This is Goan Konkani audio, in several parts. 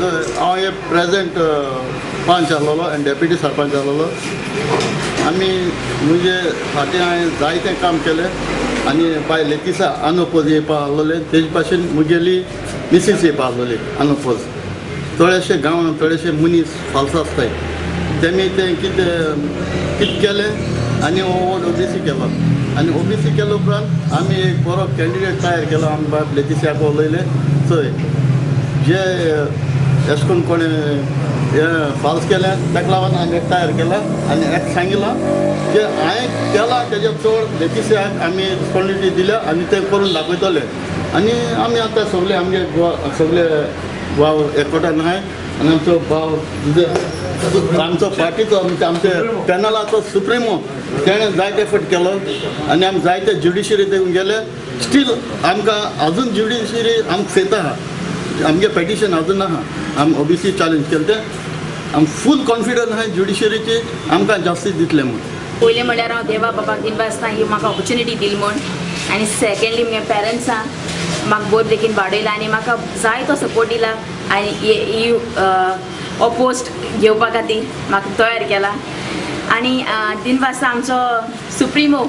हांव हे प्रेजेंट पंच आसलेलो आनी डेप्युटी सरपंच आसलेलो. आमी म्हणजे फाटीं हांवें जायतें काम केलें आनी बाय लेतिसा अनओपोज येवपा आसलेलें, तेजे भाशेन म्हगेली मिसीस येवपा आसलेली अनओपोज. थोडेशे गांवांत थोडेशे मनीस फाल्स आसताय, तेमी तें कितें कितें केलें आनी हो वोट ओबीसी केलो आनी ओबीसी केले उपरांत आमी एक बरो कॅन्डिडेट तयार केलो. आमी बाब लेतिसियाक उलयले चोय जे एश कोन्न कोणें हें फाल्स केलें ताका लागून हांवें एक तयार केला आनी एक सांगिलां की हांवें केलां तेजे चड लेतिसियाक आमी रिस्पोन्सिबिलिटी दिल्या आनी तें करून दाखयतले. आनी आमी आतां सगळे आमगे गोवा सगळे भाव एकवटान आहाय आनी आमचो भाव आमचो पार्टीचो म्हणजे आमचे पॅनलाचो सुप्रिमो तेणें जायते एफर्ट केलो आनी आमी जायते ज्युडिशरी तेगून गेले. स्टील आमकां अजून ज्युडिशरी आमकां सेता आहा, आमगे पेटिशन अजून आहा. आमी ओबीसी चॅलेंज केलें तें आम फूल कॉन्फिडन्स आहा ज्युडिशरीची आमकां जास्तीस दितलें म्हूण. पयलें म्हणल्यार हांव देवा बाबाक दिनवासता ही म्हाका ऑपॉर्च्युनिटी दिली म्हूण, आनी सेकेंडली म्हगे पेरंट्सांक म्हाका बरें देखीन वाडयला आनी म्हाका जाय तो सपोर्ट दिला आनी ही हो पोस्ट घेवपा खातीर म्हाका तयार केला. आनी दिनवासता आमचो सुप्रिमो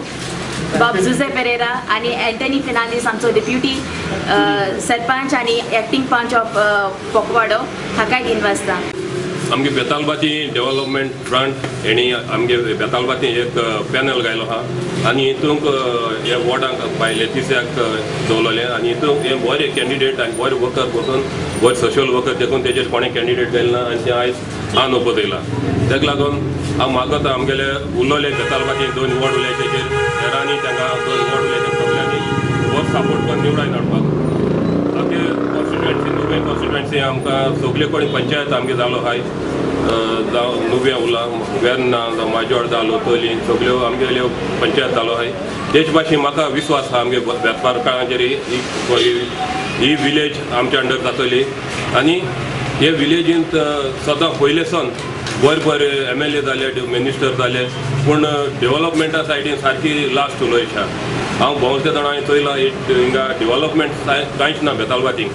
बाब जुजे पेरेरा आनी एंटनी फेर्नांडीस आमचो डेप्युटी सरपंच आनी एक्टींग पंच ऑफ पोकवाडो हाकाय दिनवासता. आमगे बेतालबाती डेव्हलपमेंट फ्रंट हेणी आमगे बेतालबाती एक पॅनल घायलो आहा आनी हितूंक हे वॉर्डांक बाय लेतिसियाक दवरलें आनी हितूंक हे बरे कॅन्डिडेट आनी बरे वर्कर बसून बरे सोशल वर्कर देखून तेजेर कोणें कॅन्डिडेट घायला ना आनी ते आयज आन ओपो येयला. ताका लागून हांव मागता आमगेले उरलोले बेतालबाती 2 वॉर्ड उरले तेजेर हेरांनी तांकां 2 वॉर्ड उरले सगल्यांनी बरो सपोर्ट करून निवडाय हाडपाक. आमगे कॉन्स्टिट्युएन्सी नुवें कॉन्स्टिट्युएन्सी आमकां सगळे कडेन पंचायत आमगे जालो आहाय, जावं नुवें उरलां वेर्ना जावं माजोड जालो तोली सगळ्यो आमगेल्यो पंचायत जालो आहाय. तेच भाशेन म्हाका विस्वास आहा आमगे बेतपारकारांचेर ही विलेज आमच्या अंडर जातली आनी हे विलेजींत सदां पयले सन बरे बरे MLA जाले, मिनिस्टर जाले, पूण डेव्हलपमेंटा सायडीन सारकी लास्ट उलयशा. हांव भोंवते जाणां हांवें चोयलां हिंगा डेव्हलपमेंट कांयच ना बेतालबातींक.